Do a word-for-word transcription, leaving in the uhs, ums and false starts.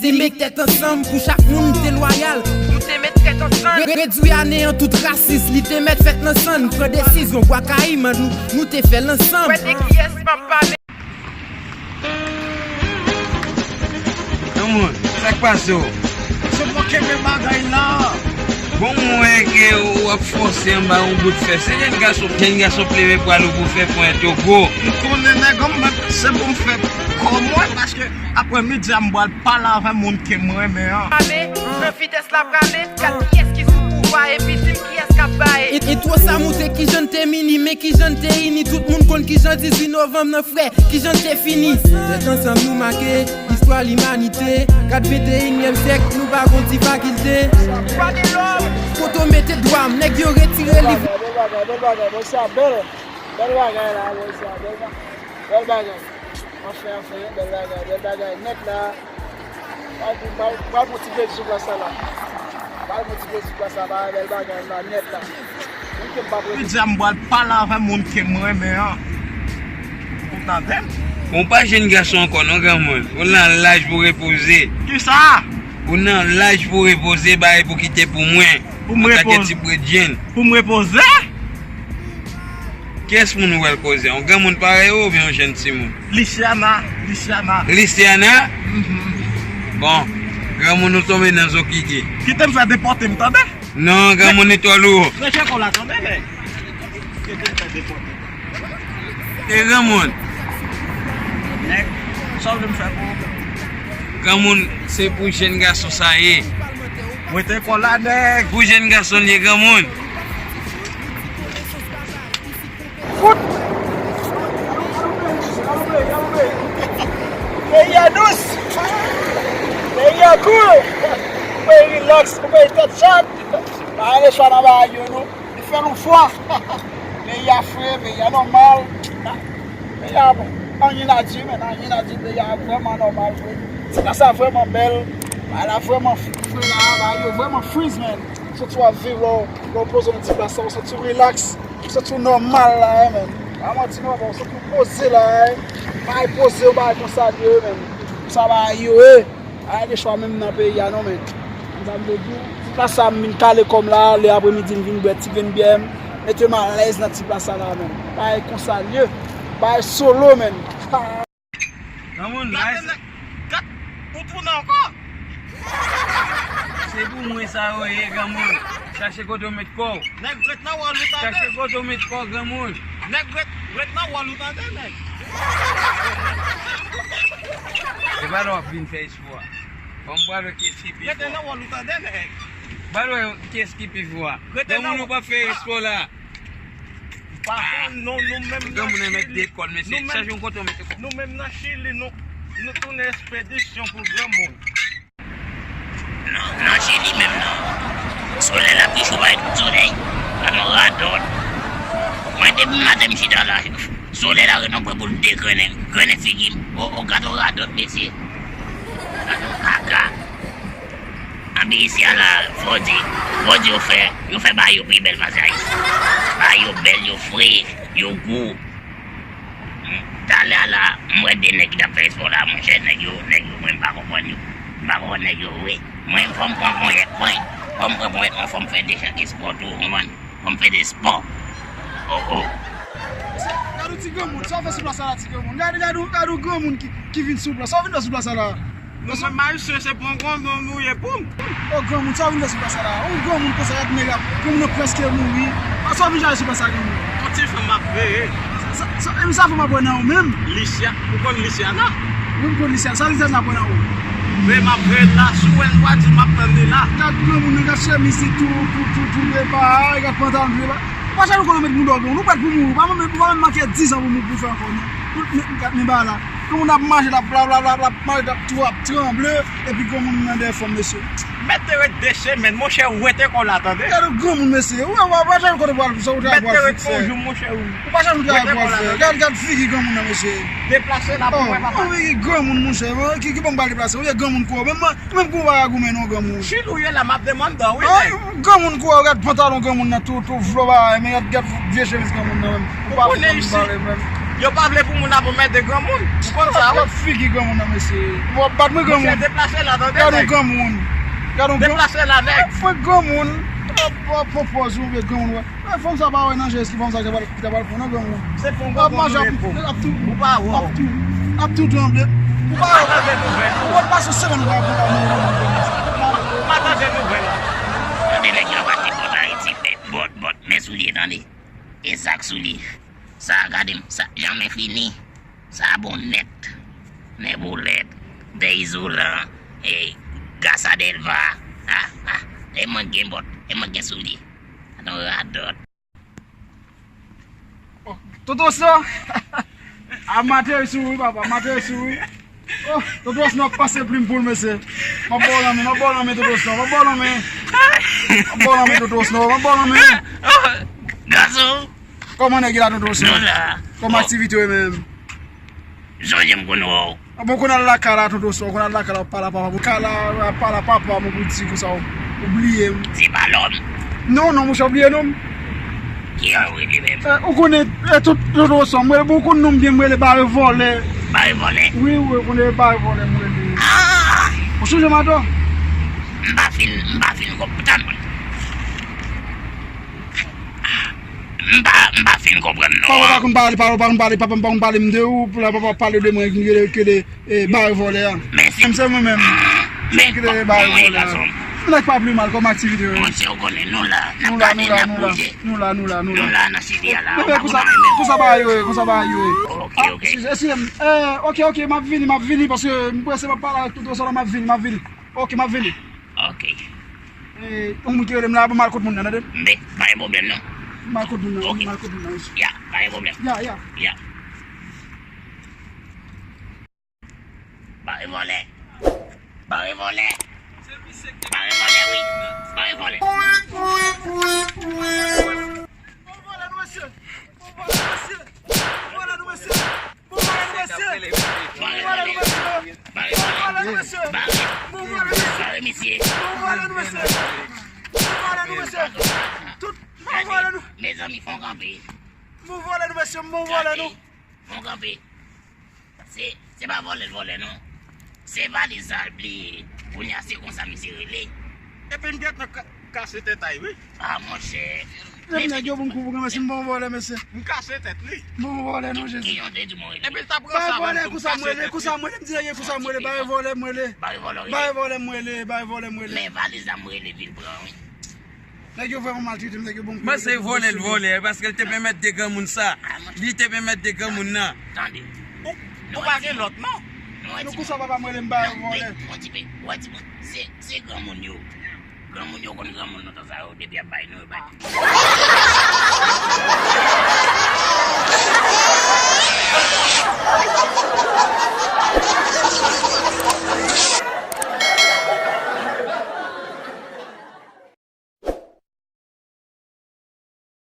Met tèt ansanm pou chak moun te lwayal. Nou te met tèt ansanm. Re- Redwi a neyan tout rasis, li te mèt fèt nan sann. Pran desizyon, Bwa Kayiman, nou, nou te fè l ansanm. Wè de kiyès m ap pale. Yon moun, sa k pase w? Se pou kenbe bagay la. Bon, mwen ke w ap fòse anba yon bout fè. Se jèn gason, jèn gason pleve pral ou pou fè pwent yo gwo. M konnen nèg an, mwen, se pou m fè kò mwen, paske aprè midi a, m pral pale avè moun ke m renmen an. Prale, nan vitès la prale, gad kiyès ki sou pouvwa, epi di m kiyès k ap baye. E, e twò sa moute, kijan n te mini, men kijan n te ini, tout moun konn kijan dizuit novanm nan frè, kijan n te fini. Tèt ansanm nou make istwa limanite, gad venteyinyèm syèk, nou pa gon ti fakilte. Kote w mete dwa m, nèg yo retire li. Bèl bagay, bèl bagay, bèl bagay, bèl bagay, bèl bagay la, bèl bagay. Bèl bagay. Anfen, anfen, bèl bagay, bèl bagay nèt la. Pral pou, pral, pral pou ti kredi sou plas la la. Pral pou ti kredi sou plas la, bèl bagay la, nèt la. Moun ke m pa premye. Jodi a, m pral pale avè moun ke m renmen an. Ou tande m? Ou pa jèn gason ankò, non, granmoun. Ou nan laj pou repoze. Kisa? Ou nan laj pou repoze, bagay pou kite pou mwen. Pou m repoze. Antanke ti bredjenn. Pou m repoze? Kiyès moun ou wè l koze? Yon granmoun parèy ou oubyen yon jèn timoun? Lisiana, Lisiana. Lisiana? Mhm. Bon, granmoun ou tonbe nan zo kiki. Kite m fè depòte m, tande? Non, granmoun li twò lou. Rete kò la, tande, nèg. Kite m fè depòte. E granmoun? Nèg, sa w vle m fè pou ou? Granmoun, se pou jèn gason sa ye. Rete kò la, nèg. Pou jèn gason l ye, granmoun. Fout! Peyi a dous! Peyi a cool! Ou peyi relax, ou peyi tèt chat! Pa ale chwa nan bagay yo, non. Li fè nou fwa! Peyi a fre, peyi a nòmal. Peyi a bon. Anyen a di, men, anyen a di, peyi a vrèman nòmal, vre. Ti plas la vrèman bèl. Bagay la vrèman fre la, bagay yo vrèman freeze, men. Soti w ap viv lè w, lè w poze nan ti plas sa, w santi w relax, w santi w nòmal la, eh, men. Pa manti non, bon, w santi w poze la, eh. Bagay poze, yon bagay konsa li ye, men. Sa bagay yo, eh. Bagay de chwa menm nan peyi a, non, men. Konn sa m vle di w, ti plas sa m vin kale kò m la, lè apremidi m vin bwè ti grenn byè m, mete m alèz nan ti plas sa la, men. Bagay konsa li ye. Bagay solo, men. Granmoun, gade nèg, gad, ou tounen ankò? Se pou mwen sa yo ye, granmoun. Chache kote w met kò w. Nèg ret nan wòl ou tande. Chache kote w met kò w, granmoun. Nèg ret, ret nan wòl ou tande, nèg. Se pa lè w ap vin fè espò a. Ban m pral wè kiyès ki pi fò. Rete nan wòl ou tande, nèg. Pral wè kiyès ki pi fò a. Rete nan wòl. Granmoun, ou p ap fè espò la. Pa konn non, nou menm nan Chili. Granmoun nan mèt dekòl, mesye. Chaje yon kote w mete kò. Nou menm nan Chili, nou, nou tounen espedisyon pou granmoun. Nan, nan Chili menm nan. Solèy la pi cho pase tout solèy. Gad yon radòt. Mwen depi maten m chita la. Solèy la ret nan pwen pou l degrennen, grennen figi m. O, o, gad yon radòt, mesye. Gad yon kaka. Anben isi a la, fò di, fò di yo fè, yo fè bagay yo pi bèl pase Ayiti. Bagay yo bèl, yo fre, yo gou. Hmm, talè a la, m wè de nèg ki t ap fè espò la, monchè, nèg yo, nèg yo, mwen m pa konprann yo. M pa konprann nèg yo vre. Mwen, fò m pran ponyèt mwen. Fò m pran ponyèt mwen, fò m fè de chak espò tou, ou konprann? Fò m fè de espò. Oh, oh. Gade yon ti granmoun, sa w fè sou plas sa la, ti granmoun? Gade, gade, gade yon granmoun ki, ki vin sou plas. Sa w vin fè sou plas sa la? Nou menm ayisyen se pran granmoun nou ye pou n. O granmoun, sa w vin fè sou plas sa la? Yon granmoun konsa, gad nèg la, granmoun nan prèske mouri. A sa w vin chache sou plas sa, granmoun? Yon ti fanm m ap veye. Sa, sa, e sa fanm ap wè nan ou menm? Lisya, ou konn Lisyana? Wi, m konn Lisyana. Sa Lisyana ap wè nan ou? Men m ap veye la, si w wè l, w a di m ap tann li la. Gad granmoun nan, gad chemiz li tou, tou, tou, tou depay, gad pantalon tou depay. Pa chache kote w met mouda w, granmoun. Ou prèt pou mouri. Ou pa menm, ou pa menm manke dizan pou mouri, pou fè ankò, non. Tout men, gad men bagay la. Granmoun ap mache, l ap bla, bla, bla, bla, ap mache, l ap tou, ap tranble, epi granmoun nan dèyè fanm, mesye. Mèt te ret de semèn, monchè, ou rete kò la, tande? Gade yon granmoun, mesye. Ou wè, ou pa janm kote pral, sa ou ta pral fè. Mèt te ret yon jou, monchè, ou. Ou pa janm kote pral fè. Gad, gad figi granmoun nan, mesye. Deplase la pou mwen, papa. Oh, figi granmoun, monchè. Ki, ki bon m pral deplase? Ou ye granmoun kou. Menm mwen, menm kou ou pa ka goumen non, granmoun. Chili ou ye la, m ap demann dan, wi, nèg. Granmoun kou, gad pantalon granmoun nan, tou, tou vlo bagay, men gad, gad vye chemiz granmoun nan, menm. Ou pa konnen isi. Yo pa vle pou moun ap anmède granmoun. Ou konn sa, wi. Gad figi granmoun nan, mesye. W ap bat mwen, granmoun. Monchè, deplase la, tande, nèg. Gad yon granmoun. Gad yon gran- Deplase la, nèg. Fèk granmoun. Ap, ap pran pòz ou vye granmoun, wè. Wè, fanm sa pa wè nan jès ki fanm sa ki ta pral, ki ta pral pran, non, granmoun. Se fon granmoun ou ye, pou. Ap tou, ap tou, ap tou tranble. Ou pa wè. Ou wè pase segonn ou pa pran la, non, non, non. Tande nèg yo ap achte bòt Ayiti, bòt, bòt, men soulye, tande. E sak soulye. Sa, gade m, sa, janmen fini. Sa bon nèt. Nèbolèt, Deizolan, e, Gasa Delva. Ah, ah, e mwen gen bòt, e mwen gen soulye. Adan radòt. Oh, Toto Sno! A materi sou wi, papa, materi sou wi. Oh, Toto Sno ap pase plim pou l, mesye. M ap ba w lanmen, m ap ba w lanmen, Toto Sno, m ap ba w lanmen. M ap ba w lanmen, Toto Sno, m ap ba w lanmen. Gason! Kòman nèg la, Toto Sno? Nou la. Kòman aktivite yo menm? Jodi m konn wè w. Bon, konn al lakay la, Toto Sno, konn al lakay la, pale a papa. Kay la, pale a papa, mwen pou di konsa, ou, ou bliye m. Se pa lòm. Non, non, monchè, ou bliye non m. Ki an w rele menm? Eh, ou konnen, eh, Toto Sno, mwen, bon, ou konn non m byen, mwen rele Bare Vòlè. Bare Vòlè? Wi, wi, ou konnen Bare Vòlè, mwen rele. Ah! Ou sonje m atò? M pa fin, m pa fin konprann. M pa, m pa fin konprann non. Papa pa konn pale, papa pa konn pale, papa pa konn pale m de ou, pou la papa pale de mwen, ki rele, ki rele, eh, Bare Vòlè a. Men si. Se mwen menm. Men ki rele Bare Vòlè a. Nèg pa pli mal, kòman aktivite yo? Monchè, ou konnen nou la, n ap gade, n ap bouje. Nou la, nou la, nou la. Nou la nan site a la. Men, men, konsa, konsa bagay yo ye, konsa bagay yo ye. Ok, ok. Eskize m. Eh, ok, ok, m ap vini, m ap vini, paske m prese, m ap pale ak Toto Sno, m ap vini, m ap vini. Ok, m ap vini. Ok. Eh, yon moun ki rele m la, ban m al kot moun nan, tande? Men, pa gen pwoblèm non. M al kot moun nan, ok. M al kot moun nan, mesye. Ya, pa gen pwoblèm. Ya, ya. Ya. Bare vòlè. Bare vòlè. Bare vòlè, wi. Bare vòlè. Bon vòlè nou, mesye. Bon vòlè, mesye. Bon vòlè nou, mesye. Bon vòlè nou, mesye. Bon vòlè nou, mesye. Bon vòlè nou, mesye. Bon vòlè nou, mesye. Bon vòlè nou, mesye. Bon vòlè nou, mesye. Tout bon vòlè nou. Mezanmi, fè yon kanpe. Bon vòlè nou, mesye. Bon vòlè nou. Fè yon kanpe. Se, se pa vòlè l vòlè non. Se valiz sa l bliye. Kounye a se konsa misye rele. Epi m gentan ka- kase tèt a l wi. Ah, monchè. Lè m nèg yo pou m kou pou granmèsi, m bon vòlè, mesye. M kase tèt li. M bon vòlè, non, Jezi. Ki yon te di mwen rele? Epi l t ap ranse avè m tou, m kase tèt li. Konsa m rele, konsa m rele, m di nèg yo konsa m rele, bare vòlè, m rele. Bare vòlè, wi. Bare vòlè, m rele, bare vòlè, m rele. Men valiz la m rele vin pran, wi. Nèg yo vrèman maltrete m, nèg yo bon kou. Mwen se vòlè l vòlè, paske l te pèmèt de granmoun sa. Li te pèmèt de granmoun nan. Tande. Ou, ou pa gen lòt non. Nou konsa papa m rele m bare vòlè. Yon ti pe, yon ti pe. Se, se granmoun yo. Granmoun yo konn granmoun lontan sa yo, depi y ap bay non, yo bay.